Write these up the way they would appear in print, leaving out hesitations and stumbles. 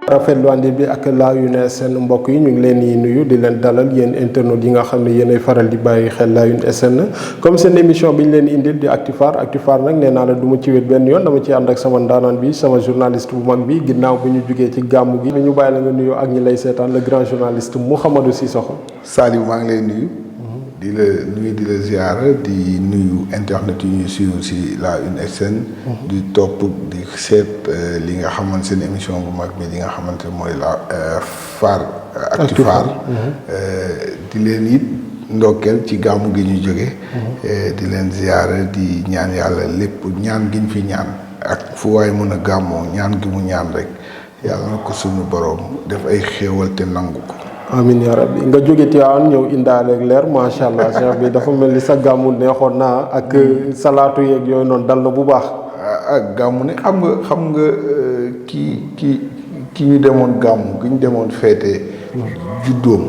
rafetlu àndi bi ak la une SN mbokk yi ñu ngi leen di nuyu di leen dalal yéen internautes yi nga xam ne yéenay faral di bàyyi xel la une SN comme seen émission bi ñu leen indil di Actu-Phare nag nee naa la du ma ci wét benn yoon dama ci ànd ak sama ndaanaan bi sama journaliste bu mag bi ginnaaw bu ñu jugee ci gàmmu gi ñu bàyyi la nga nuyoo ak ñi lay seetaan le grand journaliste Mouhamadou Cissokho. Saliou maa ngi lay nuyu. di la ziara di nuyu internet yi ñuy suivre si la une SN. di topp di seet li nga xamante seen émission bu mag bi li nga xamante mooy la Phare Actu-Phare di leen it ndokkeel ci gàmmu gi ñu jóge di leen ziara di ñaan yàlla lépp ñaan gi ñu fi ñaan ak fu waay mën a gàmmoo ñaan gi mu ñaan rek yàlla na ko suñu boroom def ay xéewal te nangu ko. amin ya rabbi nga jóge Tiwaawan ñëw indaale ak leer macha allah cheikh bi dafa mel ni sa gàmmu neexoon naa ak salaatu yeeg yooyu noonu dal na bu baax. ak gàmmu ne xam nga ki ñu demoon gàmmu gi ñu demoon feete juddoom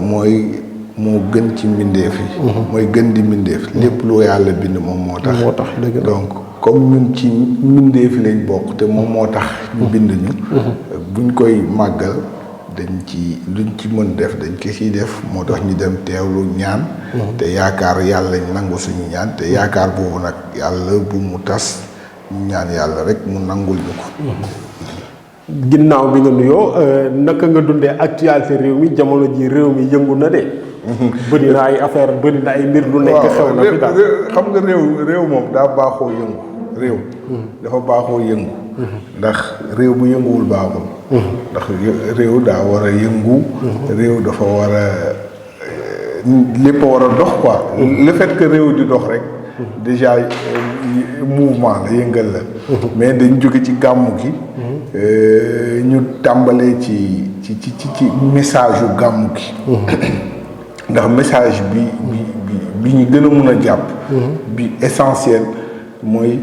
mooy moo gën ci mbindeef yi. mooy gën di mbindeef lépp lu yàlla bind moom moo tax. dëgg donc comme ñun ci mbindeef yi lañ bokk te moom moo tax ñu bind ñu. buñ koy màggal. dañ ci luñ ci mën def dañ ko ciy def moo tax ñu dem teewlu ñaan te yaakaar yàlla nangu suñu ñaan te yaakaar boobu nag yàlla bu mu tas ñu ñaan yàlla rek mu nangul ñu ko. ginnaaw bi nga nuyoo naka nga dundee actualité réew mi jamono ji réew mi yëngu na de. bëri na ay affaire bëri na ay mbir lu nekk xew na fi daal xam nga réew moom daa baaxoo yëngu réew dafa baaxoo yëngu ndax réew bu yënguwul baaxul ndax réew daa war a yëngu réew dafa war a lépp a war a dox quoi le fait que réew di dox rek déjà mouvement la yëngal la mais dañ jóge ci gàmmu gi ñu tàmbalee ci message yu gàmmu gi ndax message bi ñu gën a mun a jàpp bi essentiel mooy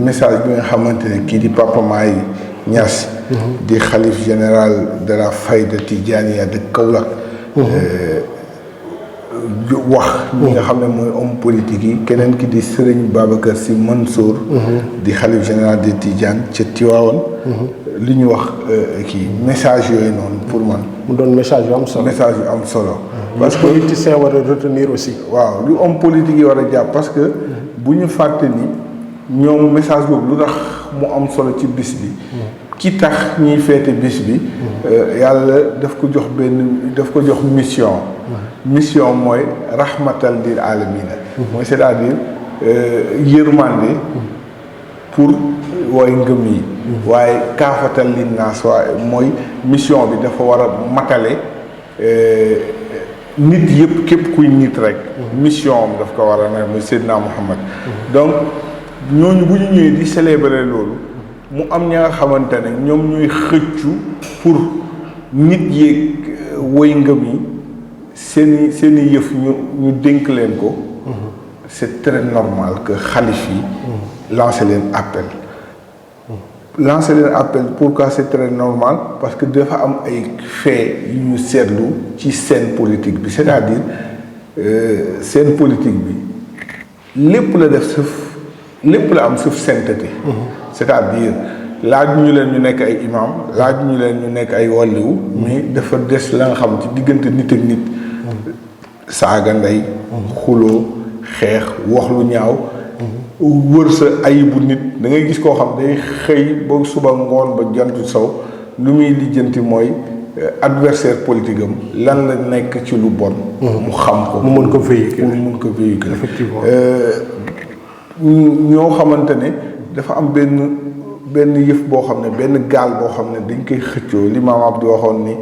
message bi nga xamante ne kii di Papa Mahi Niass di xalif général de la Fayda Tidianiya de Kaolack wax ñi nga xam ne mooy homme politique yi keneen ki di Serigne Babacar Sy Mansour di xalif général de Tidiane ca Tivaouane li ñu wax kii message yooyu noonu pour man mu doon message yu am solo parce que politicien war a retenir aussi waaw lu homme politique yi war a jàpp parce que bu ñu fàtte ni ñoom message boobu lu tax mu am solo ci bis bi ki tax ñuy feete bis bi yàlla daf ko jox mission mooy rahmatal lil alamina mooy c'est-à-dire yërmande pour way ngëm yi waaye kaafatal lin naas waaye mooy mission bi dafa war a matale nit yëpp képp kuy nit rek mission am daf ko war a ne muy Seydina Muhammad donc ñooñu bu ñu ñëwee di célébrer loolu mu am ña nga xamante ne ñoom ñuy xëccu pour nit yeeg woy ngëm yi seeni yëf ñu dénk leen ko c'est très normal que xalif yi lancer leen appel pourquoi c'est très normal parce que dafa am ay faits yu ñu seetlu ci scène politique bi c'est-à-dire scène politique bi lépp la def lépp la am sauf sainteté c'est-à-dire laaj ñu leen ñu nekk ay imam laaj ñu leen ñu nekk ay wàlliwu mais dafa des la nga xam ci diggante nit ak nit saaga ndey xuloo xeex wax lu ñaaw wër sa ayibu nit da ngay gis koo xam day xëy ba suba ngoon ba jantu saw lu muy lijjanti mooy adversaire politique am lan la nekk ci lu bon mu xam ko mu mën ko véhiculer effectivement ñoo xamante ne dafa am benn yëf boo xam ne benn gaal boo xam ne dañ koy xëccoo li Maam Abdou waxoon ni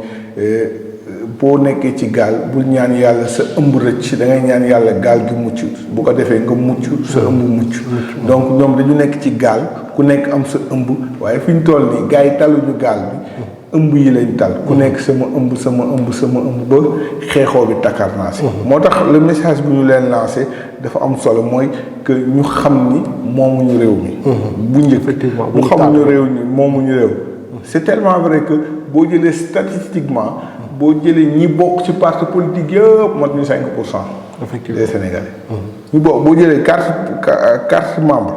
boo nekkee ci gaal bul ñaan yàlla sa ëmb rëcc da ngay ñaan yàlla gaal gi mucc bu ko defee nga mucc sa ëmb mucc donc ñoom dañu nekk ci gaal ku nekk am sa ëmb waaye fi ñu toll nii gars yi taluñu gaal bi ëmb yi lañ tal ku nekk sama ëmb ba xeexoo bi takarnaasi moo tax le message bi ñu leen lancé dafa am solo mooy que ñu xam ni moomuñu réew mi bu njëkk bu xamuñu réew mi moomuñu réew c'est tellement vrai que boo jëlee statistiquement boo jëlee ñi bokk ci parti politique yëpp mat ñu 5% des Sénégalais ñu bokk boo jëlee carte membre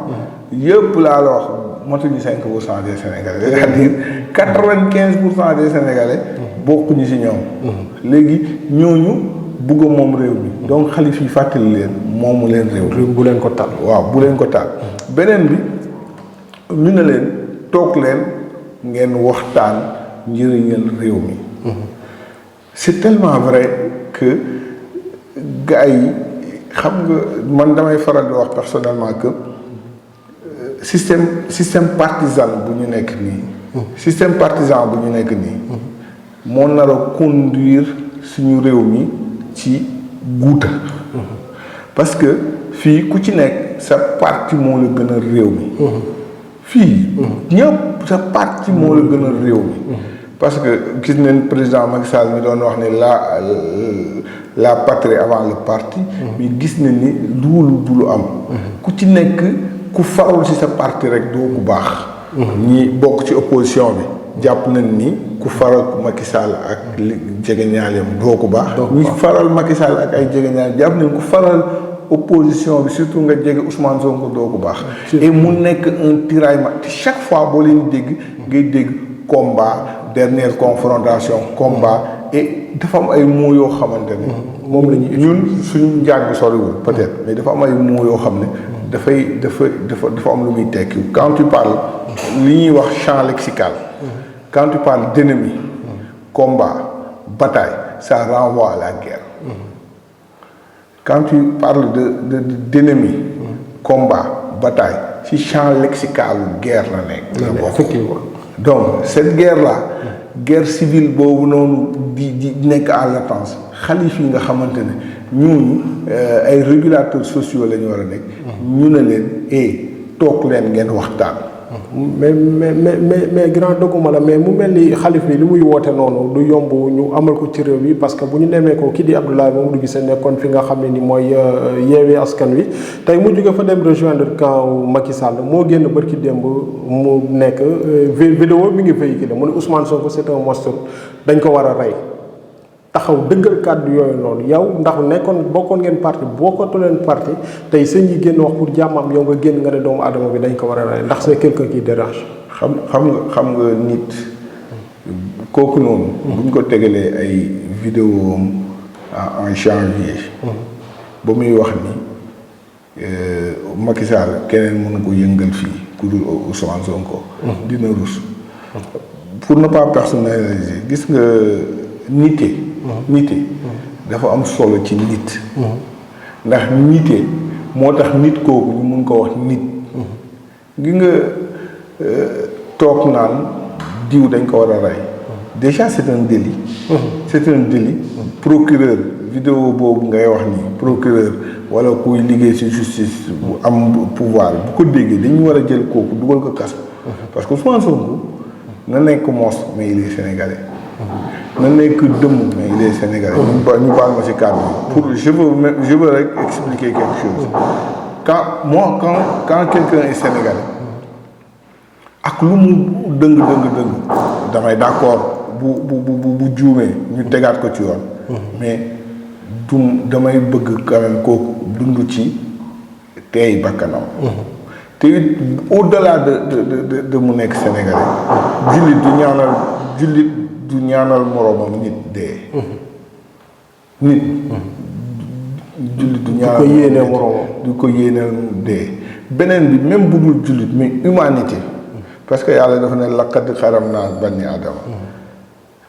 yëpp laa la wax motuñu 5% des Sénégalais c'est-à-dire 95% des Sénégalais bokkuñu ci ñoom. léegi ñooñu bugg a moom réew mi donc xalif yi fàttali leen moomu leen réew mi. bu leen ko taal. waaw bu leen ko taal beneen bi ñu ne leen toog leen ngeen waxtaan njëriñal réew mi. c'est tellement vrai que gars yi xam nga man damay faral di wax personnellement que système partisan bu ñu nekk nii. système partisan bu ñu nekk nii. moo nar a conduire suñu réew mi ci guuta parce que fii ku ci nekk sa parti moo la gën a réew mi. fii ñëpp sa parti moo la gën a réew mi. parce que gis nañ président Macky Sall mi doon wax ne la patrie avant le parti. mais gis nañ ni du lu am. ku ci nekk ku farul ci sa parti rek doo ku baax. ñi bokk ci opposition bi jàpp nañ ni ku faral Macky Sall ak jegeñaaleem doo ku baax. ñi faral Macky Sall ak ay jegeñaaleem jàpp nañ ku faral opposition bi surtout nga jege Ousmane Sonko doo ku baax. et mu nekk un tiraillement chaque fois boo leen dégg ngay dégg combat. dernière confrontation combat et dafa am ay mots yoo xamante ne moom la ñun suñu njàng soriwul peut-être mais dafa am ay mots yoo xam ne dafa am lu muy tekki quand tu parles li ñuy wax champ lexical quand tu parles d'ennemi combat bataille ça renvoie à la guerre quand tu parles d'ennemi combat bataille ci champ lexical guerre la nekk effectivement. donc cette guerre là guerre civile boobu noonu di nekk à latence xalif yi nga xamante ne ñooñu ay régulateurs sociaux la ñu war a nekk. ñu ne leen toog leen ngeen waxtaan. mais grand doguma la mais mu mel ni xalif bi li muy woote noonu du yomb ñu amal ko ci réew mi parce que bu ñu nemee ko kii di Abdoulaye Mamadou Guissé nekkoon fi nga xam ne ni mooy yeewee askan wi tey mu jóge fa dem rejoindre camp Macky Sall moo génn bërki démb mu nekk vidéo mi ngi véhiculé mu ne Ousmane Sonko c'est un monstre dañ ko war a rey taxaw dëggal kàddu yooyu noonu yow ndax bokkoon ngeen parti bokkatu leen parti tey sëñ yi génn wax pour jàmmam yow nga génn nga ne doomu adama bi dañ ko war a rey ndax c'est quelqu'un qui dérange. xam nga nit kooku noonu. buñ ko tegalee ay vidéo en janvier. ba muy wax ni Macky Sall keneen mënu ko yëngal fii ku dul Ousmane Sonko. dina rus. pour ne pas personnaliser gis nga nite dafa am solo ci nit. ndax nite moo tax nit kooku ñu mun ko wax nit. gi nga toog naan diw dañ ko war a rey déjà c'est un délit. c'est un délit. procureur vidéo boobu ngay wax ni procureur wala kuy liggéey ci justice bu am pouvoir bu ko déggee dañu war a jël kooku dugal ko kaso. parce que Ousmane Sonko na nekk mos mais il est sénégalais. na nekk dëmm mais il est sénégalais. ñu baal ma ci kàddu pour je veux rek expliquer quelque chose. quand quelqu'un est sénégalais ak lu mu dëng damay d'accord bu juumee ñu tegaat ko ci yoon. mais damay bëgg quand même kooku dund ci teey bakkanam. te it au-delà de mu nekk sénégalais jullit du ñaanal moroomam nit dee. nit jullit du ñaanal du ko yéeneel dee. beneen bi même bu dul jullit mais humanité parce que yàlla dafa ne laqad karamnaa bani aadama.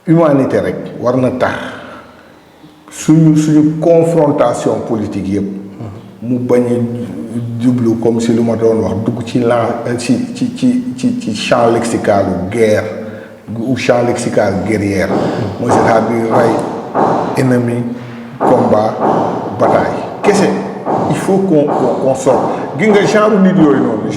humanité rek war na tax suñu confrontation politique yëpp. mu bañ a jublu comme si lu ma doon wax dugg ci champ lexical guerre ou champ lexical guerrière. mooy c'est-à-dire rey ennemi combat bataille kese il faut qu'on sorte gi nga genre nit yooyu noonu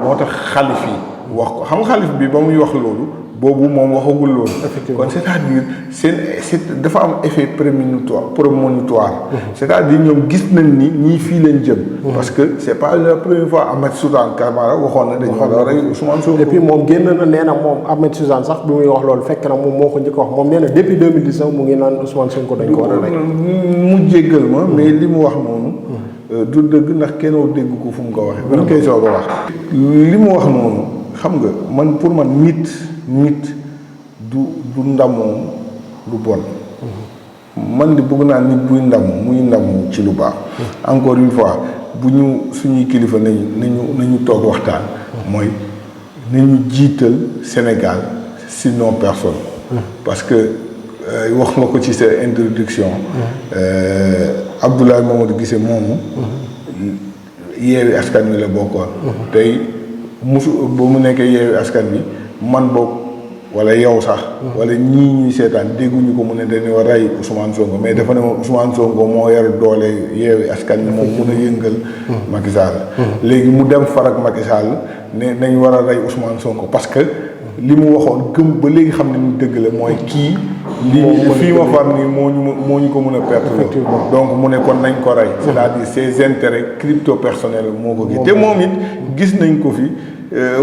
moo tax xalif yi wax ko xam nga xalif bi ba muy wax loolu boobu moom waxagul loolu. kon c'est-à-dire c'est dafa am effet prémonitoire. c'est-à-dire ñoom gis nañ ni ñii fii leen jëm. parce que c'est pas la première fois Ahmed Suzanne Camara waxoon na dañu war a rey Ousmane Sonko. et puis moom génn na nee na moom Ahmed Suzanne sax bi muy wax loolu fekk na moom moo ko njëkk a wax moom nee na depuis 2019 mu ngi naan Ousmane Sonko dañ ko war a rey. mu jéggal ma mais li mu wax noonu. du dëgg ndax kennoo dégg ko fu mu ko waxee. bu ñu koy soog a wax. li mu wax noonu xam nga man pour man nit du ndamoo lu bon. man di bëgg naa nit buy ndamu muy ndamu ci lu baax. encore une fois bu ñu suñuy kilifa nañu toog waxtaan. mooy nañu jiital Sénégal si nos personnes. parce que wax nga ko ci sa introduction. Abdoulaye Mamadou Guissé moomu. Yewwi Askan Wi la bokkoon. tey ba mu nekkee Yewwi Askan Wi man bokk wala yow sax. wala ñii ñuy seetaan dégguñu ko mu ne dañu war a rey Ousmane Sonko mais dafa ne ma Ousmane Sonko moo yor doole Yewwi Askan Wi moom mun a yëngal. Macky Sall. léegi mu dem farak Macky Sall ne nañ war a rey Ousmane Sonko parce que li mu waxoon gëm ba léegi xam ne ni dëgg la mooy kii. fii ma far nii moo ñu ko mën a perte. donc mu ne kon nañ ko rey. c'est-à-dire ses intérêts crypto personnels moo ko gis. te moom it gis nañ ko fi.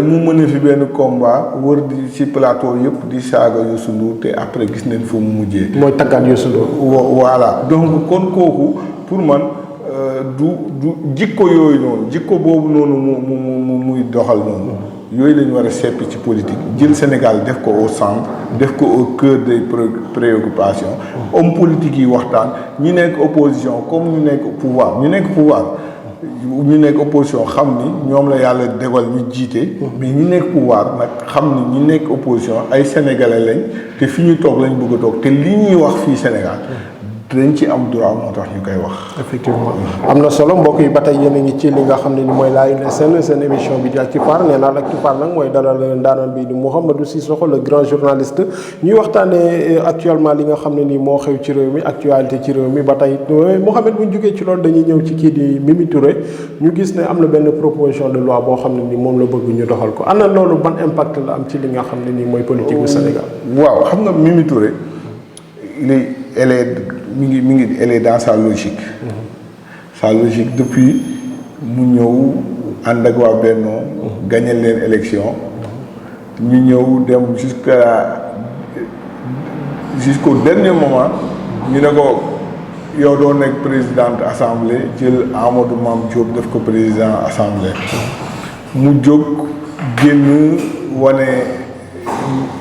mu mën a fi benn combat wër di ci plateau yëpp di saaga Youssou Ndour te après gis nañ fu mu mujjee. mooy taggaat Youssou Ndour. voilà donc kon kooku pour man du jikko yooyu noonu jikko boobu noonu muy doxal noonu. yooyu lañu war a seppi ci politique jël Sénégal def ko au centre def ko au cœur des préoccupations homme politique yi waxtaan ñi nekk opposition comme ñu nekk pouvoir ñu nekk opposition xam ni ñoom la yàlla dégal ñu jiite mais ñi nekk pouvoir nag xam ni ñi nekk opposition ay sénégalais lañ te fi ñu toog lañ bëgg a toog te li ñuy wax fii Sénégal dañ ci am droit moo tax ñu koy wax. effectivement am na solo mbokk yi ba tey yéen a ngi ci li nga xam ne ni mooy La Une SN seen émission bi di Actufar nee naa la Actufar nag mooy dalal ndaanaan bi di Mouhamadou Cissokho le grand journaliste ñuy waxtaanee actuellement li nga xam ne ni moo xew ci réew mi actualité ci réew mi ba tey Mouhamed bu ñu jógee ci loolu dañuy ñëw ci kii di Mimi Touré ñu gis ne am na benn proposition de loi boo xam ne ni moom la bëgg ñu doxal ko ana loolu ban impact la am ci li nga xam ne ni mooy politique bu Sénégal. waaw xam nga Mimi Touré elle est dans sa logique. Sa logique depuis mu ñëw ànd ak waa Benno gagné leen élection ñu ñëw dem jusqu'au dernier moment ñu ne ko yow doo nekk présidente assemblée jël Amadou Mame Diop def ko président assemblée mu jóg génn wane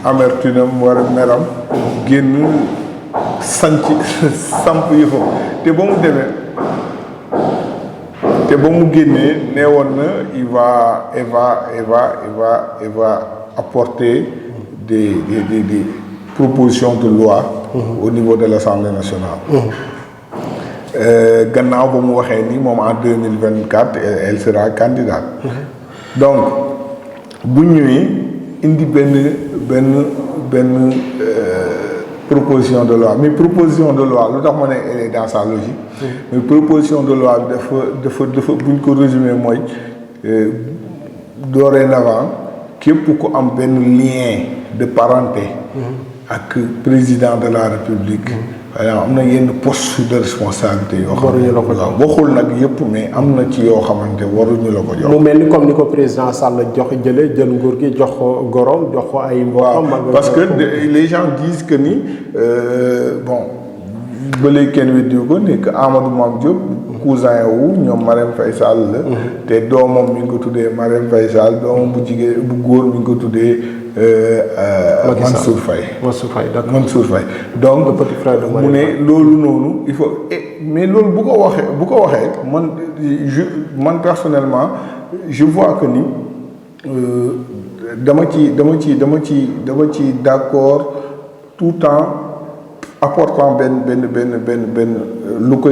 amertume war a meram génn samp yëfam te ba mu demee te ba mu génnee nee woon na il va apporter des propositions de loi au niveau de l'Assemblée nationale. Gannaaw ba mu waxee ni moom en 2024 elle sera candidate. Donc bu ñëwee indi benn proposition de loi mais proposition de loi lu tax ma ne elle est dans sa logique. mais proposition de loi bi dafa bu ñu ko résumé mooy dorénavant képp ku am benn lien de parenté. ak président de la République. waaw am na yenn poste de responsabilité yoo xam ne waxul nag yëpp mais am na ci yoo xamante waruñu la ko jox. mu mel ni comme ni ko président Sall jël nguur gi jox ko gorom jox ko ay mbokkam. parce que les gens disent que ni bon ba léegi kenn weddiwu ko ni que Amadou Mame Diop cousin wu ñoom Marème Faye Sall la. te doomam mi ngi ko tuddee Marème Faye Sall doomam bu jigéen bu góor mi ngi ko tuddee. Mansour Faye donc le petit frère de mu ne loolu noonu il faut mais loolu bu ko waxee man personnellement je vois que ni dama ci d'accord tout en apportant benn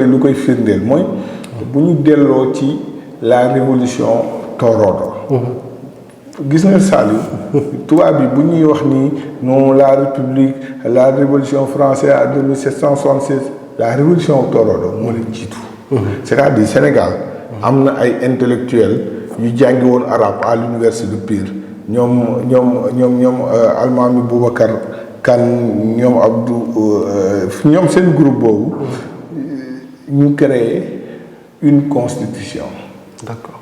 lu koy firndeel mooy bu ñu delloo ci la révolution Torodo. gis nga Saliou tubaab bi bu ñuy wax ni non la république la révolution française à 1776 la révolution Torodo moo leen jiitu. c'est-à-dire Sénégal am na ay intellectuels yu jàngi woon arabe à l'université de Pire ñoom Almaami Boubacar Kane ñoom Abdou ñoom seen groupe boobu ñu créé une constitution. D'accord.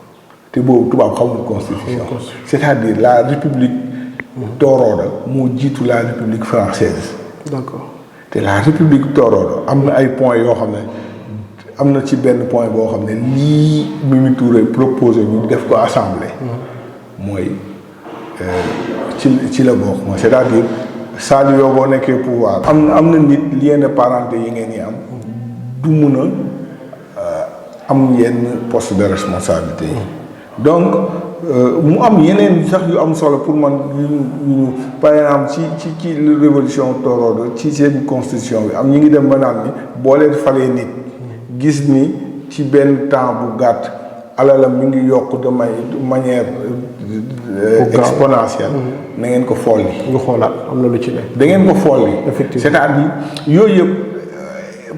te boobu tubaab xamul constitution. c'est-à-dire la république Torodo moo jiitu la république française. d'accord. te la république Torodo am na ay points yoo xam ne am na ci benn point boo xam ne lii Mimi Touré proposé ñu def ko assemblée. mooy ci la bokk mooy c'est-à-dire Sadio yow boo nekkee pouvoir. am na nit lien de parenté yi ngeen ñi am du mun a am yenn poste de responsabilité yi. donc mu am yeneen sax yu am solo pour man par exemple ci révolution torodo ci seen constitution bi am ñu ngi dem ba naan ni boo leen falee nit gis ni ci benn temps bu gàtt alalam mi ngi yokk de manière exponentielle. na ngeen ko folli. ñu xoolaat am na lu ci ne. da ngeen ko folli. effectivement c'est-à-dire yooyu yëpp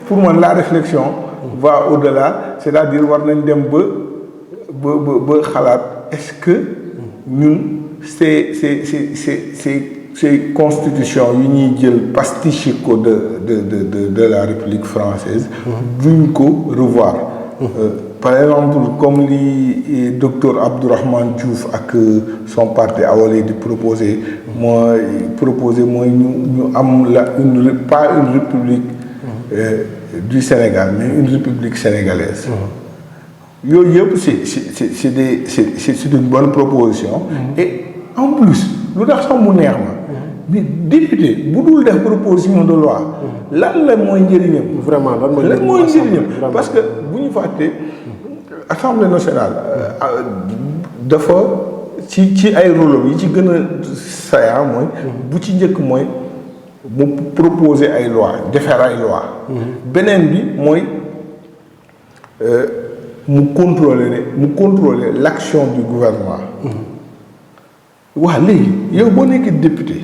pour man la réflexion. va au-delà c'est-à-dire war nañ dem ba xalaat est-ce que ñun ces constitutions yi ñuy jël pastiché ko de la République française. duñ ko revoir. par exemple comme li docteur Abdourahmane Diouf ak son parti Awalé di proposer mooy ñu am pas une république du Sénégal mais une république sénégalaise. yooyu yëpp c'est une bonne proposition. et en plus lu tax sax mu neex ma. mais député bu dul def proposition de loi. lan la mooy njëriñam. vraiment lan mooy njëriñam parce que bu ñu fàtte assemblée nationale dafa ci ay rôle yi ci gën a saillant mooy. bu ci njëkk mooy mu proposer ay loi defar ay loi. beneen bi mooy. mu contrôler l'action du gouvernement. waa léegi yow boo nekkee député.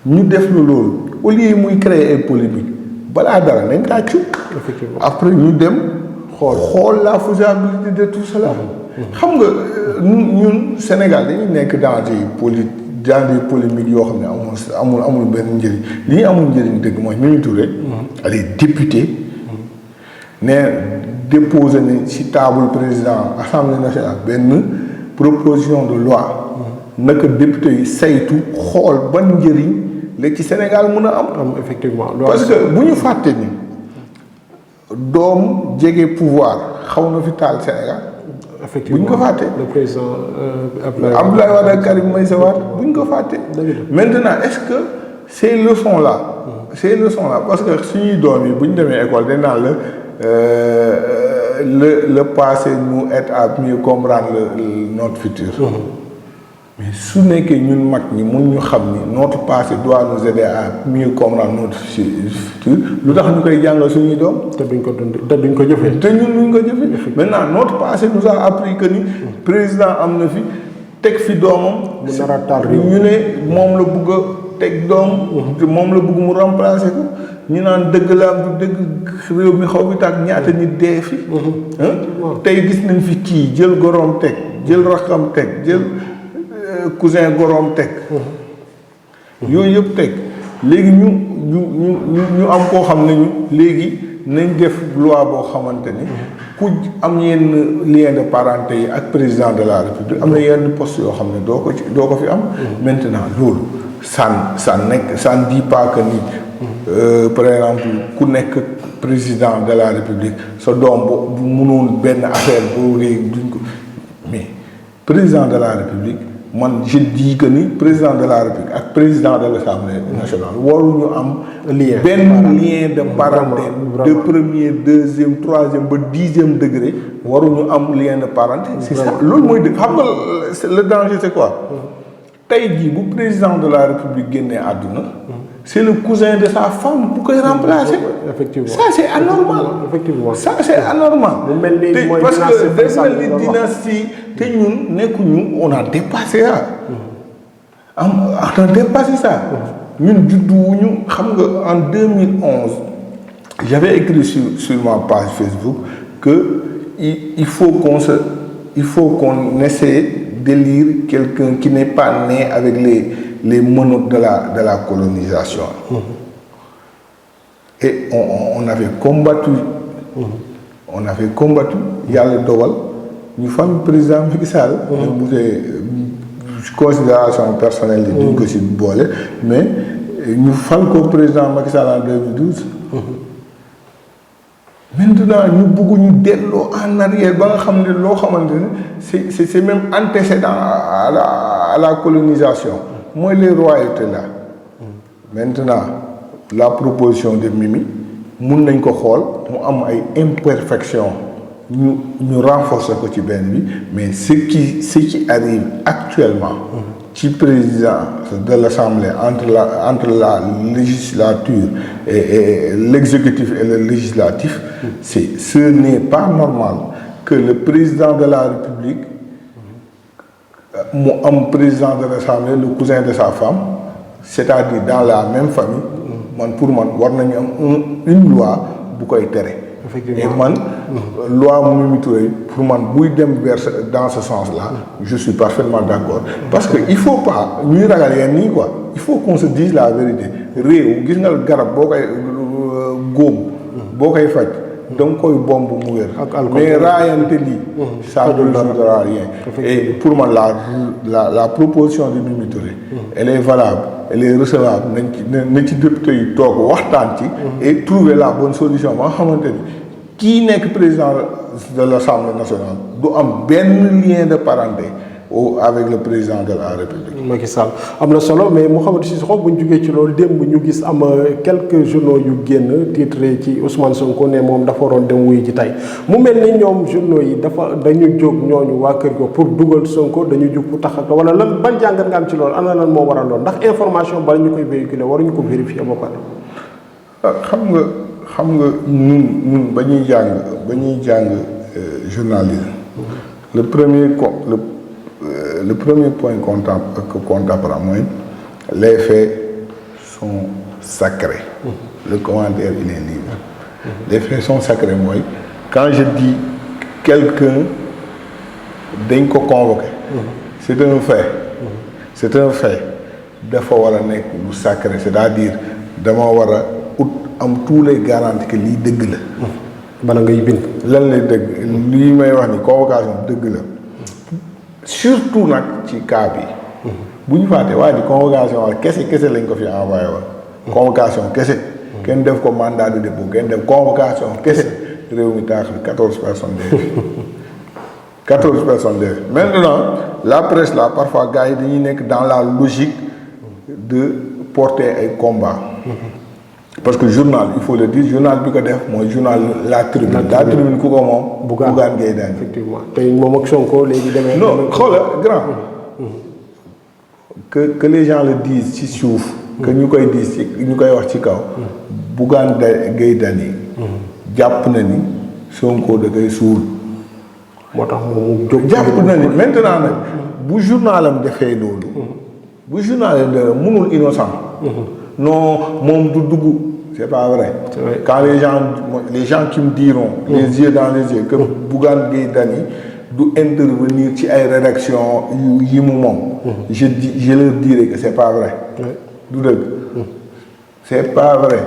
ñu def la loolu au lieu muy créer ay polémique balaa dara nañ tàccu. effectivement après ñu dem xool la faisabilité de tout cela. xam nga ñun Sénégal dañuy nekk dans des polémiques yoo xam ne amul benn njëriñ li ñu amul njëriñ dëgg mooy Mimi Touré. elle est députée. ne déposé ni ci table président assemblée nationale benn proposition de loi. naka député yi saytu xool ban njëriñ la ci Sénégal mën a am. effectivement parce que bu ñu fàtte ni doom jege pouvoir xaw na fi taal Sénégal. effectivement bu ñu ko fàtte. le président Abdoulaye Wade ak Karim Meïssa Wade bu ñu ko fàtte. maintenant est-ce que ces leçons là. parce que suñuy doom yi bu ñu demee école dañ naan la. le passé nous aide à mieux comprendre notre futur. mais su nekkee ñun mag ñi mun ñu xam ni notre passé doit nous aider à mieux comprendre notre futur lu tax ñu koy jàngal suñuy doom. te duñ ko dund te duñ ko jëfee. te ñun duñ ko jëfee. maintenant notre passé nous a appris que ni président am na fi teg fi doomam. effectivement ça c'est anormal. effectivement ça c'est anormal. parce que day mel ni dynastie te ñun nekkuñu on a dépassé ça. on a dépassé ça. ñun judduwuñu xam nga en 2011 j'avais écrit sur ma page Facebook que il faut qu'on essaie d'élire quelqu'un qui n'est pas né avec les menottes de la colonisation. Et on avait combattu. On avait combattu. Yàlla dogal ñu fal président Macky Sall. mu considération personnelle yi duñ ko si boole mais ñu fal ko président Macky Sall en 2012. maintenant ñu bëgg ñu delloo en arrière ba nga xam ne loo xamante ne c'est même antécédent à la colonisation mooy les royautés là. Maintenant la proposition de Mimi mun nañ ko xool mu am ay imperfections ñu renforcer ko ci benn bi, mais ce qui arrive actuellement ci président de l'Assemblée entre la législature et l'exécutif et le législatif, ce n'est pas normal que le président de la République mu am président de l'Assemblée le cousin de sa femme, c'est-à-dire dans la même famille. Pour moi, war nañu am une loi bu koy tere. Et man loi Mimi Touré pour man buy dem vers dans ce sens-là, je suis parfaitement d'accord, parce que il faut pas ñuy ragal yenn nii quoi, il faut qu'on se dise la vérité. Réew gis nga garab boo koy góob boo koy faj da nga koy bomb mu wér, mais raayante lii ça ne donnera rien. Et pour man la proposition de Mimi Touré elle est valable, elle est recevable. nañ ci député yi toog waxtaan ci et trouver la bonne solution ba nga xamante ni kii nekk président de l'Assemblée nationale du am benn lien de parenté avec le président de la République. Macky Sall am na solo, mais Mouhamadou Cissokho bu ñu jógee ci loolu démb ñu gis am quelques journaux yu génn titré ci Ousmane Sonko ne moom dafa waroon dem wuyu ji tey mu mel ni ñoom journaux yi dañu jóg ñooñu waa kër go pour dugal Sonko dañu jóg pour tax ak wala lan ban jàngat nga am ci loolu ana lan moo waral loolu ndax information bala ñu koy véhiculer waruñu ko vérifier ba pare. xam nga ñun ba ñuy jàng journalisme le premier point qu'on apprend mooy les faits sont sacrés. Le commentaire il est libre. Les faits sont sacrés mooy quand je dis quelqu'un dañ ko convoqué. C'est un fait dafa war a nekk lu sacré, c'est-à-dire dama war a am tous les garanties que lii dëgg la. bala ngay bind. lan lay dëgg lii may wax ni convocation dëgg la surtout nag ci cas bi. bu ñu fàtte waa ji convocation wala kese lañ ko fi envoyé woon. convocation kese. kenn def ko mandat de dépôt kenn def convocation kese réew mi taax 14 personnes déedéet. 14 personnes déedéet. Maintenant la presse là parfois gars yi dañuy nekk dans la logique de porter ay combat. Parce que journal il faut le dire journal bi ko def mooy journal La Tribune ku ko moom. Bougane Gueye Dany effectivement tey moom ak Sonko léegi demee. non xoolal grand. que les gens le disent ci suuf. que ñu koy diis ci ñu koy wax ci kaw. Bougane Gueye Dany jàpp na ni Sonko da koy suul. moo tax mu jóg jàpp na ni maintenant nag bu journalam defee loolu. bu journalam defee mënul innocent. non moom du dugg c'est pas vrai. Quand les gens qui me diront les yeux dans les yeux que Bougane Gueye Dany du intervenir ci ay rédaction yi mu moom. je leur dirai que c'est pas vrai. du dëgg. c'est pas vrai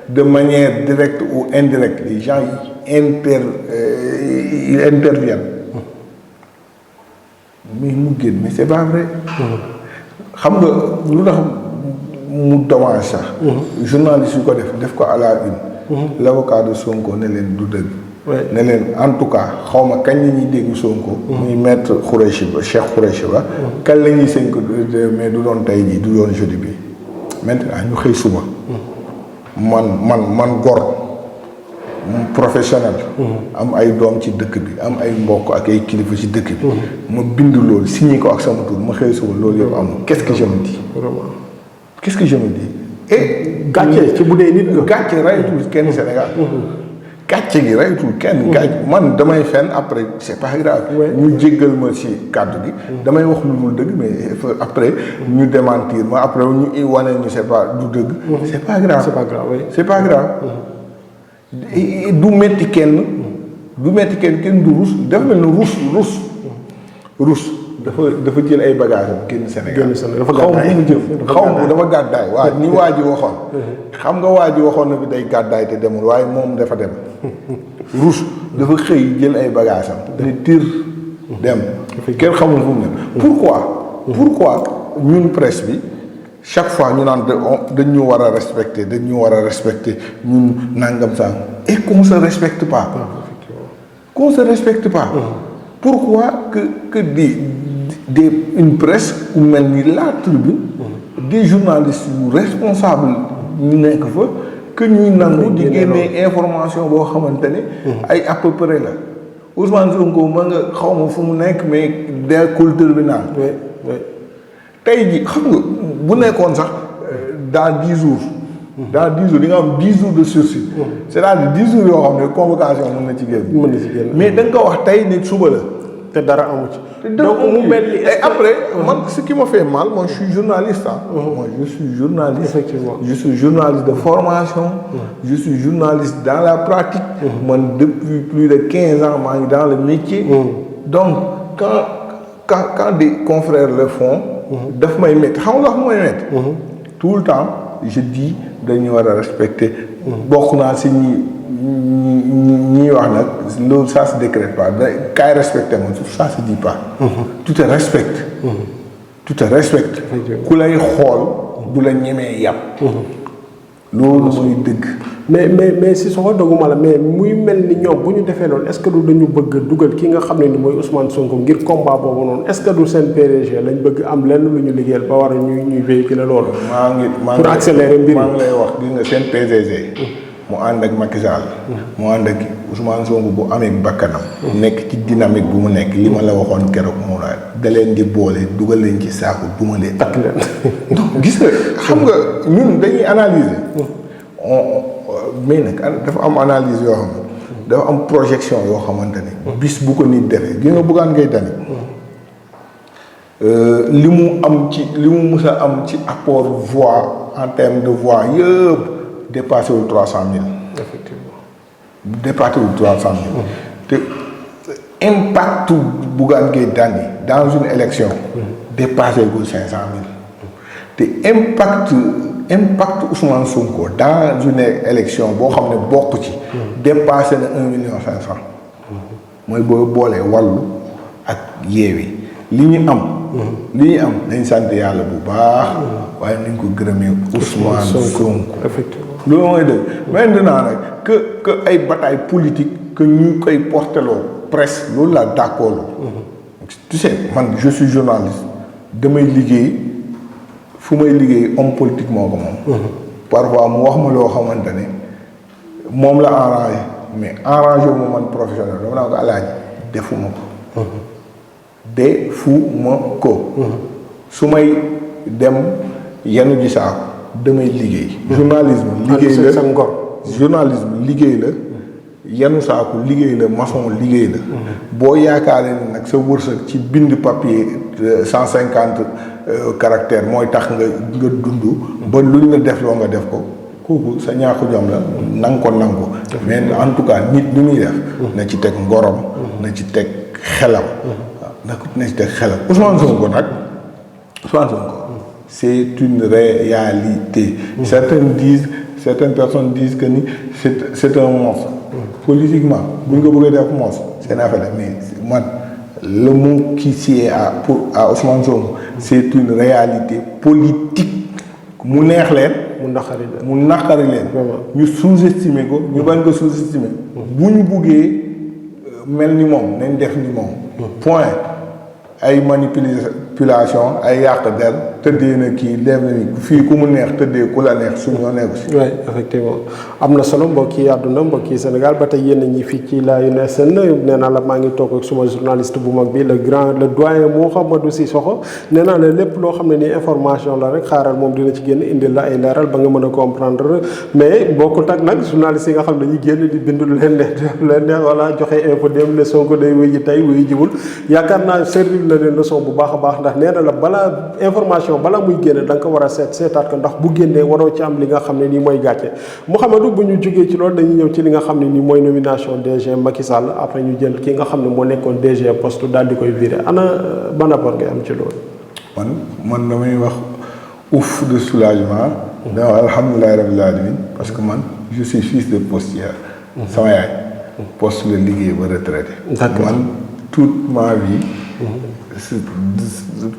de manière directe ou indirecte les gens ils interviennent. mais mu génn mais c'est pas vrai. xam nga lu tax mu dommage sax. journaliste yu ko def ko à la une. l'avocat de Sonko ne leen du dëgg. ne leen en tout cas xaw ma kañ la ñuy dégg Sonko. muy maître Cheikh Khoureyssi Ba. kañ la ñuy sënk mais du doon tey jii du doon jeudi bi maintenant ñu xëy suba. man gor professionnel. am ay doom ci dëkk bi am ay mbokk ak ay kilifa ci dëkk bi. ma bind loolu signé ko ak sama tur ma xëy suba loolu yëpp am qu'est-ce que je me dis. qu'est-ce que je me dis. et gàcce ci bu dee nit nga. gàcce rayatul kenn Sénégal. gàcce gi rayatul kenn. gàcce man damay fenn après c'est pas grave. ñu jéggal ma ci kàddu gi. damay wax lu dul dëgg mais après ñu démentir ma après ñu wane ñu c'est pas du dëgg. c'est pas grave c'est pas grave oui. c'est pas grave. du metti kenn kenn du rus dafa mel ni rus dafa jël ay bagages am génn Sénégal. dafa gàddaay xaw ma dafa gàddaay waaw ni waa ji waxoon. xam nga waa ji waxoon na bi day gàddaay te demul waaye moom dafa dem. rus dafa xëy jël ay bagages am. ni tir dem. kenn xamul fu mu ne. pourquoi ñun presse bi chaque fois ñu naan dañ ñu war a respecter dañ ñu war a respecter ñun nangam sang et qu'on se respecte pas. Qu'on se respecte pas. Pourquoi que une presse ou même la tribune, des journalistes responsables ñu nekk fa que ñuy nangu di génne information boo xamante ne ay à peu près la Ousmane Sonko ma nga xaw ma fu mu nekk mais deekul tribunal tey ji xam nga bu nekkoon sax dans 10 jours dans 10 jours di nga am 10 jours de sursis c'est-à-dire 10 jours yoo xam ne convocation mën na ci génn mais da nga ko wax tey nit suba la te dara amu ci donc mu mel ni et après man ce qui me fait mal moi je suis journaliste moi je suis journaliste effectivement je suis journaliste de formation je suis journaliste dans la pratique man depuis plus de 15 ans maa ngi dans le métier donc quand des confrères le font daf may métti xam nga mooy métti tout le temps je dis dañu war a respecter bokk naa si ñi wax nag loolu ça se décrète pas kaay respecté moom ça se dit pas tu te respectes tu te respectes ku lay xool du la ñemee yàpp loolu mooy dëgg mais si soxla doguma la mais muy mel ni ñoom bu ñu defee loolu est-ce que du dañu bëgg dugal ki nga xam ne ni mooy Ousmane Sonko ngir combat boobu noonu est-ce que du seen PDG lañ bëgg am lenn lu ñu liggéeyal ba war a ñuy véhiculer loolu pour accélérer mbir maa ngi lay wax gis nga seen PDG mu ànd ak Macky Sall mu ànd ak Ousmane Sonko bu amee bakkanam nekk ci dynamique bu mu nekk li ma la waxoon keroog moo la da leen di boole dugal leen ci saaku duma leen takk leen donc gis nga xam nga ñun dañuy analyser mais nag dafa am analyse yoo xam ne dafa am projection yoo xamante ni bis bu ko nit defee gi nga Bougane Gueye Dany li mu mus a am ci apport voix en termes de voix yëpp dépassé wul 300 000 effectivement dépassé wul 300 000 te impact Bougane Gueye Dany dans une élection dépassé wul 500 000 te impact Ousmane Sonko dans une élection boo xam ne bokk ci dépassé na 1,5 million mooy boo boolee wàllu ak yeewi li ñu am dañ sant yàlla bu baax waaye nañ ko gërëmee Ousmane Sonko effectivement loolu mooy dëgg maintenant nag que ay bataille politique que ñu koy porteloo presse loolu la d'accord tu sais man je suis journaliste damay liggéey fu may liggéey homme politique moo ko moom parfois mu wax ma loo xamante ne moom la arrangé mais arrangé wu ma man professionnel dama naa ko alaaji defuma ko su may dem yenu ji saako damay liggéey journalisme liggéey la sa ngor journalisme liggéey la yenu saako liggéey la maçon liggéey la boo yaakaaree ne nag sa wërsëg ci bind papier 150 caractères mooy tax nga dund ba luñ la def loo nga def ko kooku sa ñaaku jom la nang ko mais en tout cas nit lu muy def na ci teg ngorom na ci teg xelam na ci teg xelam Ousmane Sonko c'est une réalité certaines personnes disent que ni c'est un monstre politiquement bu ñu ko bëggee def monstre c'est une affaire mais man le mot qui sied à Ousmane Sonko c'est une réalité politique mu neex leen mu naqari leen ñu sous-estimer ko ñu bañ ko sous-estimer bu ñu buggee mel ni moom nañ def ni moom point ay manipulation ay yàq der tëddee na kii dem na ni fii ku mu neex tëddee ku la neex suñu ñoo nekku si. oui effectivement am na solo mbokki àdduna mbokki Sénégal ba tey yéen ñi fii ci la UNSN nee naa la maa ngi toog ak suma journaliste bu mag bi le doyen Mouhamadou Cissokho nee naa la lépp loo xam ne nii information la rek xaaral moom dina ci génn indil la ay leeral ba nga mën a comprendre mais bokkut ak nag journaliste yi nga xam ne dañuy génn di bind lu leen neex wala joxe info dem ne Sonko day wéy ji tey wéy jiwul yaakaar naa servir na leen leçon bu baax a baax ndax nee na la balaa information balaa muy génne da nga ko war a seetaat ko ndax bu génnee waroo ci am li nga xam ne nii mooy gàcce Mouhamadou bu ñu jógee ci loolu dañuy ñëw ci li nga xam ne nii mooy nomination DG Macky Sall après ñu jël ki nga xam ne moo nekkoon DG poste daal di koy viré ana ban rapport ngay am ci loolu. man damay wax ouf de soulagement. dama alhamdulilah rabbil alamin parce que man je suis fils de postière. sama yaay poste la liggéey ba retraité. d'accord man toute ma vie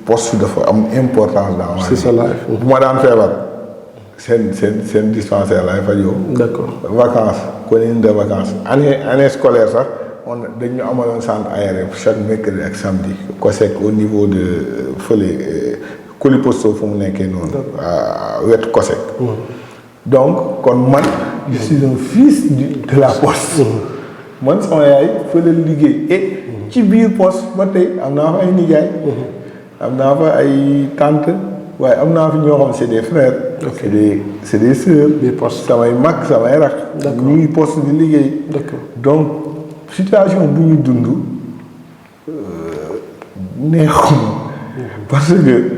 poste dafa am importance dans ma c'est ça la bu ma daan feebar seen dispensaire laay fajoo. d'accord vacances colonie de vacances année scolaire sax dañu amaloon centre aéré chaque mercredi ak samedi COSEC au niveau de fële Coliposto fu mu nekkee noonu. wetu COSEC. donc kon man je suis un fils de la poste. man sama yaay fële liggéey et ci biir poste ba tey am naa fa ay nijaay. am naa fa ay tante waaye am naa fi ñoo xam c'est des frères. c'est des sœurs. biir poste samay mag samay rak. ñu ngi poste di liggéey. d'accord donc situation bu ñu dund neexuma parce que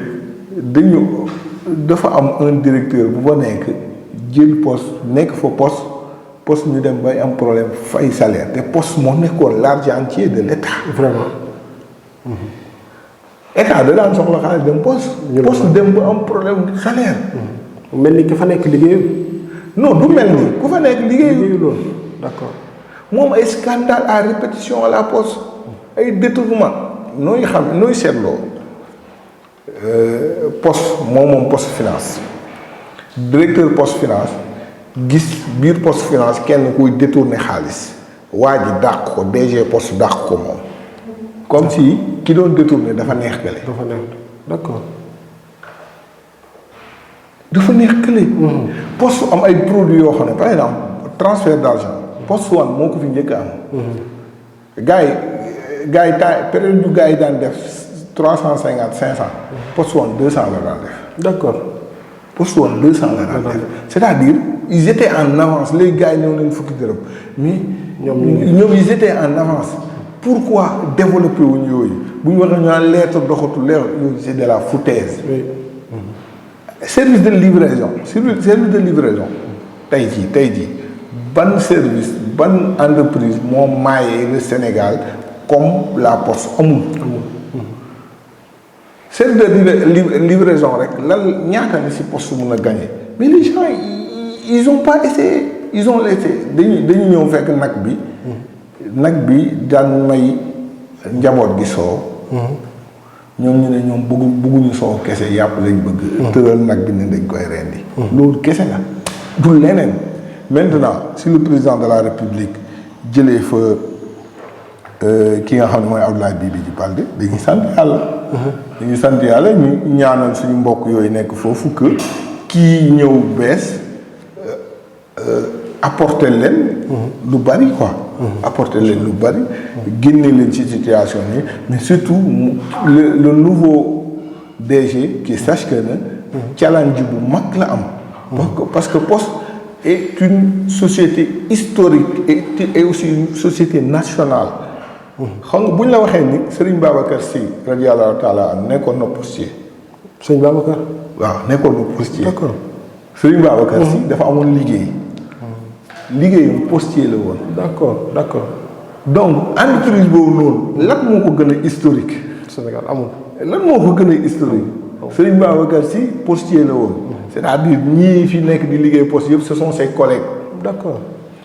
dafa am un directeur bu fa nekk jël poste nekk fa poste ñu dem bay am problème fay salaire te poste moo nekkoon l'argentier de l'État. vraiment. État da daan soxla xaalis dem poste dem ba am problème salaire. mel ni ki fa nekk liggéeyul. non du mel ni ku fa nekk liggéeyul loolu d'accord. moom ay scandale à répétition à la poste ay détournement nooy seetloo poste moom poste finance directeur poste finance gis biir poste finance kenn kuy détourner xaalis waa ji dàq ko DG poste dàq ko moom comme si ki doon détourner dafa neex kële. d'accord. dafa neex kële. poste am ay produits yoo xam ne par exemple transfert d'argent poste one moo ko fi njëkk a am. gars yi période du gars yi daan def 350 500. poste one 200 la daan def. d'accord. poste one 200 la daan def. c'est-à-dire ils étaient en avance les gars yi ñëw nañ fukki dërëm mais. ñoom ils étaient en avance. pourquoi développer wuñ yooyu bu ñu waxee ñu naan lettre doxatu leer yooyu c'est de la foutaise. oui. service de livraison tey jii ban service ban entreprise moo maayee le Sénégal comme la poste amul. service de livraison rek lan ñaata ni si poste mun a gagner mais les gens ils ont pas essayé ils ont laissé dañu ñëw fekk nag bi daan may njaboot gi soow. ñoom ñu ne ñoom bëgguñu soow kese yàpp lañ bëgg. tëral nag bi ne dañ koy rendi. loolu kese la du leneen. maintenant si le président de la République jëlee fa ki nga xam ne mooy Abdoulaye Bibi Baldé dañuy sant yàlla. dañuy sant yàlla ñu ñaanal suñu mbokk yooyu nekk foofu que kii ñëw bees apporter leen. lu bari quoi. apporter leen lu bari. génne leen ci situation yi mais surtout le nouveau DG qui sache que ne. challenge bu mag la am. parce que Poste est une société historique et aussi une société nationale. xam nga bu ñu la waxee ni Serigne Babacar Sy radiyallahu taala an nekkoon na postier. Serigne Babacar. waaw nekkoon na postier. d'accord. Serigne Babacar Sy dafa amoon liggéey. liggéeyam postier la woon. d'accord. donc entreprise boobu noonu lan moo ko gën a historique. Sénégal amul. lan moo ko gën a historique. Serigne Babacar Sy postier la woon. c'est-à-dire ñii fi nekk di liggéey poste yëpp ce sont ses collègues. d'accord.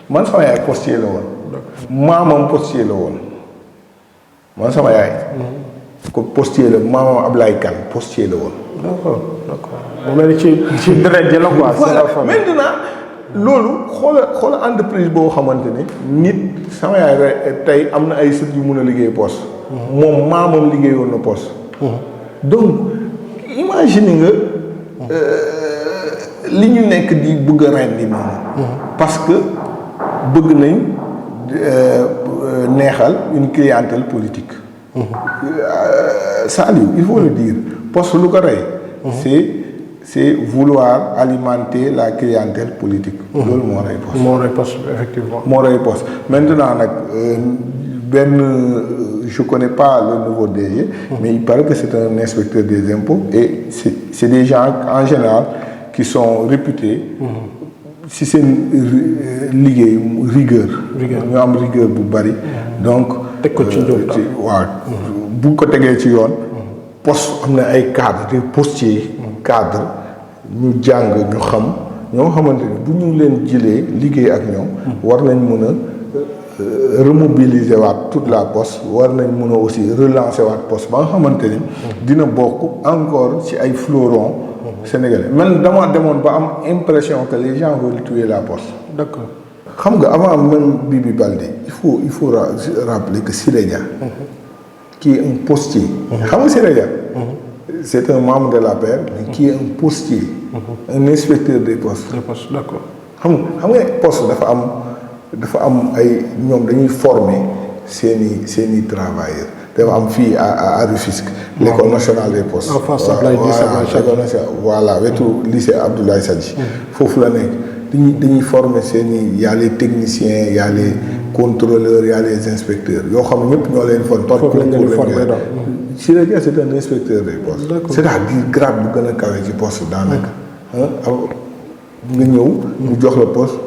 man sama yaay postier la woon. maamam postier la woon. man sama yaay. ko postier la maamam Ablaye Kane postier la woon. d'accord. mu mel ni ci deret ji la quoi. voilà maintenant loolu xoola entreprise boo xamante ne nit sama yaay tey am na ay sët yu mun a liggéey poste. moom maamam liggéeyoon na poste. donc imagine nga li ñu nekk di bëgg a rendi noonu. parce que bëgg nañ neexal une clientèle politique. Saliou il faut le dire poste lu ko rey. c'est vouloir alimenter la clientèle politique. loolu moo rey poste. moo rey poste effectivement. moo rey poste maintenant nag je connais pas le nouveau DG. mais il paraît que c'est un inspecteur des impôts et c'est des gens en général qui sont réputés. si seen liggéey rigueur. ñu am rigueur bu bari. donc teg ko ci njóob waaw bu ko tegee ci yoon. poste am na ay cadre des postiers cadre ñu jàng ñu xam ñoo xamante ni bu ñu leen jëlee liggéey ak ñoom. war nañ mën a remobiliser waat toute la poste war nañ mën a aussi relancer waat poste ba nga xamante ni dina bokk encore ci ay fleurons sénégalais. Man dama demoon ba am impression que les gens veulent tuer la poste. D'accord. xam nga avant même Bibi Baldé il faut rappeler que Siré Dia qui est un postier. xam nga Siré Dia c'est un membre de l'APR mais qui est un postier. Un inspecteur des postes. Des postes, d'accord. xam nga poste dafa am ay ñoom dañuy former seeni travailleurs dafa am fii à Rufisque l'école nationale des postes en face voilà wetu lycée Abdoulaye Sadji foofu la nekk dañuy former y a les techniciens y a les contrôleurs y a les inspecteurs yoo xam ne ñëpp ñoo leen former par concours c'est un inspecteur des postes c'est-à-dire grade bu gën a kawe ci poste daanaka nga ñëw mu jox la poste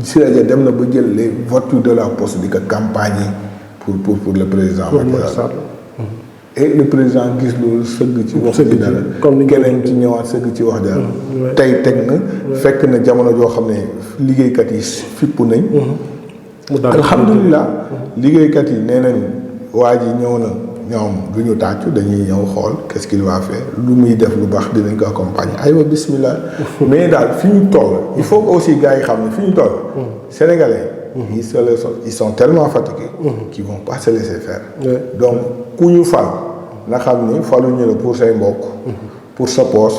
Siré Dia dem na ba jël les voitures de la poste di ko campagne pour le président Macky Sall et le président gis loolu sëgg ci wax ji dara keneen ci ñëwaat sëgg ci wax dara tey teg na fekk na jamono joo xam ne liggéeykat yi fippu nañ alhamdulilah liggéeykat yi nee nañ waa ji ñëw na ñoom du ñu tàccu dañuy ñëw xool qu'est-ce qu'il va faire lu muy def lu baax dinañ ko accompagner aywa bismillah mais daal fi ñu toll il faut que aussi gars yi xam ne fi ñu toll sénégalais ils sont tellement fatigués qu'ils vont pas se laisser faire donc ku ñu fal na xam ni faluñu la pour say mbokk pour sa poche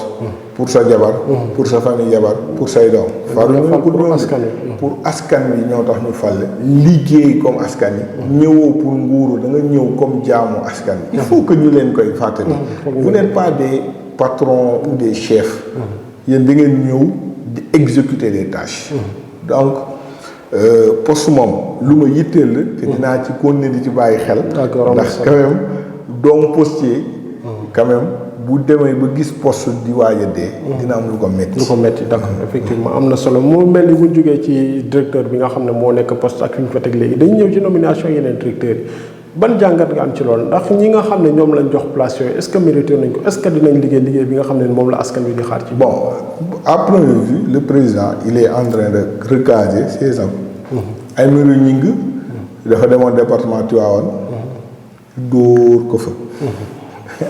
pour sa jabar pour sa famille jabar pour say doom faluñu la pour askan wi ñoo tax ñu fal liggéey comme askan yi ñëwoo pour nguuru da nga ñëw comme jaamu askan yi il faut que ñu leen koy fàttali vous n'êtes pas des patrons ou des chefs yéen da ngeen ñëw di exécuter des tâches donc poste moom lu ma yitteel la te dinaa ci continuer di ci bàyyi xel ndax quand même doomu postier quand même bu demee ba gis poste di waaj a dee dina am lu ko metti d'accord effectivement am na solo moo mel ni bu jógee ci directeur bi nga xam ne moo nekk poste ak fi ñu fa teg léegi dañu ñëw ci nomination yeneen directeurs yi ban jàngat nga am ci loolu ndax ñi nga xam ne ñoom lañ jox place yooyu est-ce que mérité nañ ko est-ce que dinañ liggéey bi nga xam ne moom la askan wi di xaar ci bon à première vue le président il est en train de recaser ses hommes Aymérou Gningue dafa demoon département Tivaouane dóor ko fa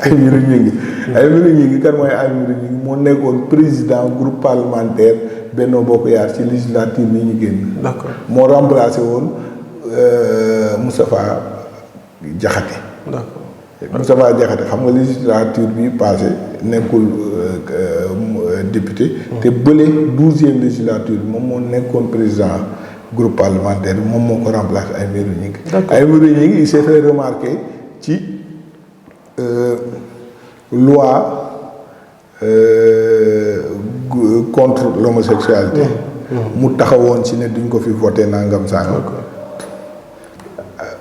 Aymérou Gningue kan mooy Aymérou Gningue moo nekkoon président groupe parlementaire Benno Bokk Yaakaar ci législative ni ñu génn d'accord moo remplacé woon Moustapha Diakhaté Moustapha Diakhaté xam nga législature bi passé nekkul député te bële 12e législature moom moo nekkoon président groupe parlementaire bi moom moo ko remplacé Aymérou Gningue Aymérou Gningue il s'est fait remarquer ci loi contre l'homosexualité mu taxawoon ci ne duñ ko fi voté nangam sangam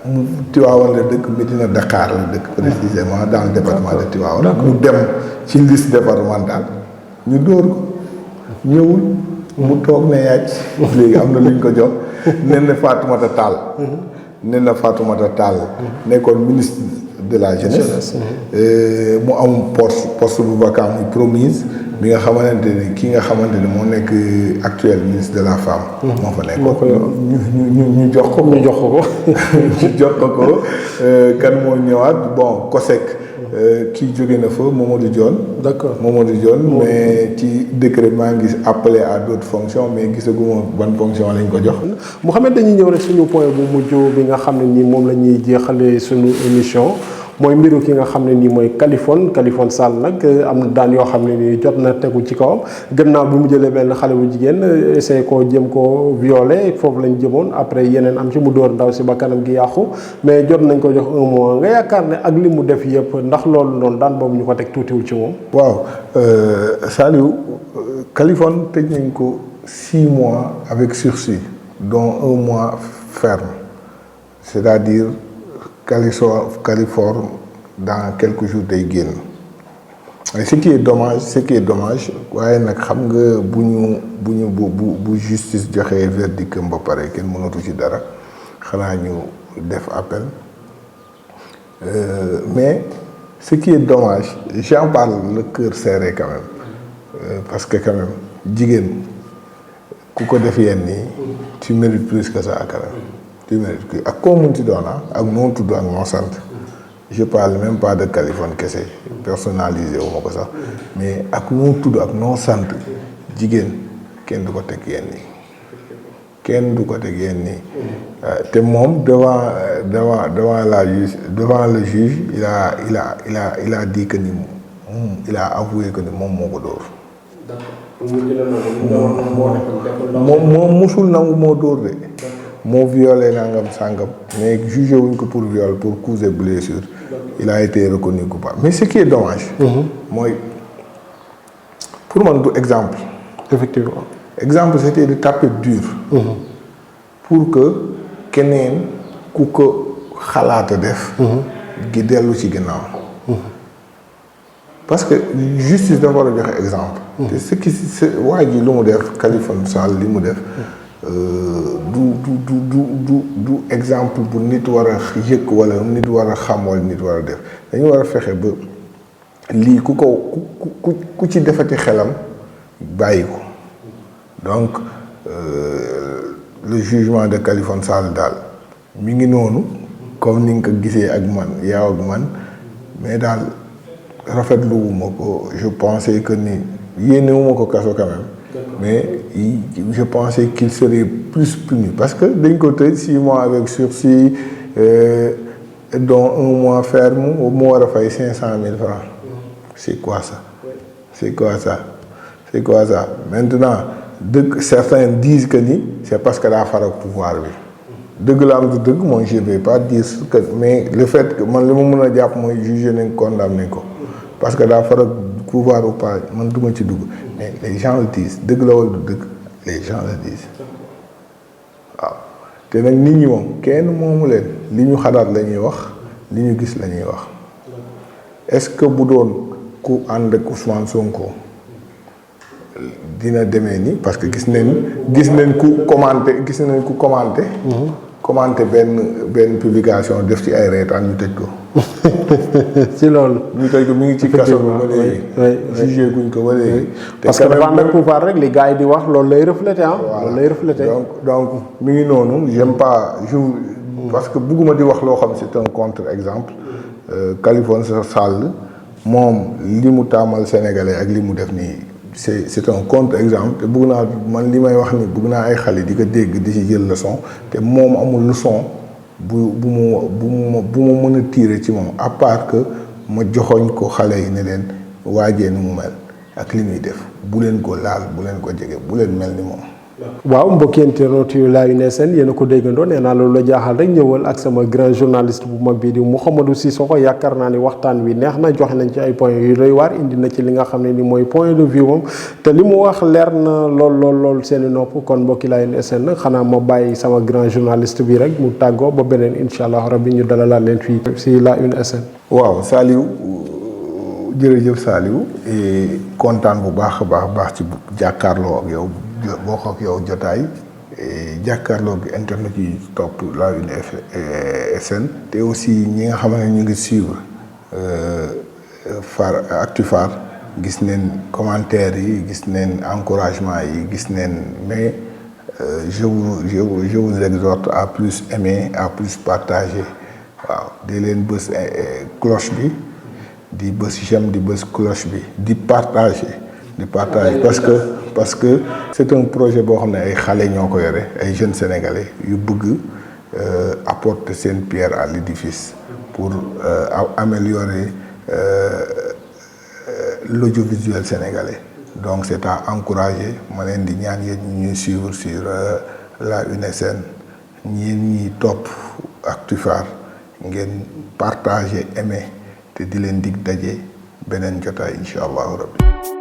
mu Tivaouane la dëkk Médina Dakar la dëkk précisément dans le département de Tivaouane mu dem ci liste départementale ñu dóor ko ñëwul mu toog ne yàcc léegi am na luñ ko jox nen na Fatoumata Tall nekkoon ministre de la jeunesse mu am poste bu vacant muy promise bi nga xamante ni ki nga xamante ni moo nekk actuel ministre de la femme moo fa nekk ñu jox ko ñu jox ko kan moo ñëwaat bon COSEC kii jóge na fa Mamadou Dione d'accord mais ci décret maa ngi appelé à d'autres fonctions mais gisaguma ban fonction lañ ko jox Mouhamed dañuy ñëw rek suñu point bu mujj bi nga xam ne nii moom la ñuy jeexalee suñu émission mooy mbiru ki nga xam ne nii mooy Kaliphone Sall nag am na daan yoo xam ne nii jot na tegu ci kawam gannaaw bi mu jëlee benn xale bu jigéen essayé koo jëm koo violé foofu lañ jëmoon après yeneen am ci mu dóor ndaw si ba kanam gi yàqu mais jot nañ ko jox 1 mois nga yaakaar ne ak li mu def yëpp ndax loolu noonu daan boobu ñu ko teg tuutiwul ci moom. waaw Saliou Kaliphone tëj nañ ko 6 mois avec sursis dont 1 mois ferme c'est-à-dire Kaliphone dans quelques jours day génn ce qui est dommage waaye nag xam nga bu justice joxee verdict ba pare kenn mënatu ci dara xanaa ñu def appel mais ce qui est dommage j'en parle le cœur serré quand même parce que quand même jigéen ku ko def yenn nii tu mérites plus que ça quand même mérites kii ak koo munti doon ak noo tudd ak noo sant. Je parle même pas de Kaliphone kese personnalisé wu ma ko sax mais ak noo tudd ak noo sant jigéen kenn du ko teg yenn nii kenn du ko teg yenn nii te moom devant le juge il a dit que ni il a avoué que ni moom moo ko dóor. moom musul nangu moo dóor de. moo violé nangam sàngam mais jugé wuñ ko pour viol pour cause et blessure. Il a été reconnu coupable mais ce qui est dommage. mooy pour man du exemple. effectivement. exemple c'était de taper dur. pour que keneen ku ko xalaata def. gi dellu ci ginnaaw. parce que justice dafa war a joxe exemple. te ce qui waa ji lu mu def Kaliphone Sall li mu def. du exemple bu nit war a yëg wala nit war a xam wala nit war a def dañu war a fexe ba lii ku ci defati xelam bàyyi ko donc le jugement de Kaliphone Sall daal mi ngi noonu comme ni nga ko gisee ak man yow ak man mais daal rafetlu wu ma ko je pensais que ni yéene wu ma ko kaso quand même. mais je pensais qu'il serait plus puni parce que dañ ko tëj 6 mois avec sursis dont 1 mois ferme mu war a fay 500 000 francs. C'est quoi ça maintenant certains disent que ni c'est parce que daa faral pouvoir bi dëgg la am du dëgg mooy je vais pas dire que mais le fait que man li ma mën a jàpp mooy jugé nañ condamné ko parce que daa faral pouvoir ou pas man duma ci dugg mais les gens le disent dëgg la wala du dëgg les gens le disent waaw te nag nit ñi moom kenn moomu leen li ñu xalaat la ñuy wax li ñu gis la ñuy wax est-ce que bu doon ku ànd ak Ousmane Sonko dina demee ni parce que gis nañ ku commenté benn publication def ci ay reetaan ñu tëj ko. ci loolu. ñu tëj ko mi ngi ci kaso bi ba léegi. jugé guñ ko ba léegi. parce que dafa ànd ak pouvoir rek li gars yi di wax loolu lay reflété loolu lay reflété. donc mi ngi noonu j'aime pas parce que bugguma di wax loo xam c'est un contre-exemple. Kaliphone Sall moom li mu taamal sénégalais ak li mu def nii c'est un contre-exemple te bugg naa man li may wax ni bugg naa ay xale di ko dégg di ci jël leçon te moom amul leçon bu mu mën a tirer ci moom à part que ma joxoñ ko xale yi ne leen waajee ni mu mel ak li muy def bu leen ko laal bu leen ko jege bu leen mel ni moom. waaw mbokki internautes yu Lion SN yéen a ko déggandoo nee naa loolu la jaaxal rek ñëwal ak sama grand journaliste bu mag bii di Mouhamadou Cissokho yaakaar naa ni waxtaan wi neex na joxe nañ ci ay points yu doy waar indi na ci li nga xam ne ni mooy point de vue moom te li mu wax leer na lool seeni nopp kon mbokki Lion SN xanaa ma bàyyi sama grand journaliste bi rek mu tàggoo ba beneen incha allah rabbi ñu dalalaat leen fii si Lion SN. waaw Saliou jërëjëf Saliou kontaan bu baax a baax ci jàkkaarloo ak yow. boo ko ak yow jotaay jàkkaarloo gi internet yi topp Lion SN te aussi ñi nga xam ne ñu ngi suivre Actufar gis neen commentaires yi gis neen encouragement yi gis neen mais je vous exhorte à plus aimer à plus partager waaw di leen bës cloche bi di bës j'aime di bës cloche bi di partager parce que c'est un projet boo xam ne ay xale ñoo ko yore ay jeunes sénégalais yu bëgg apporter seen pierre à l'édifice pour améliorer l'audiovisuel sénégalais donc c'est à encourager ma leen di ñaan yéen ñuy suivre sur Lion SN ñi topp Actufar ngeen partager aimer te di leen dig daje beneen jotaay incha allahu rabbi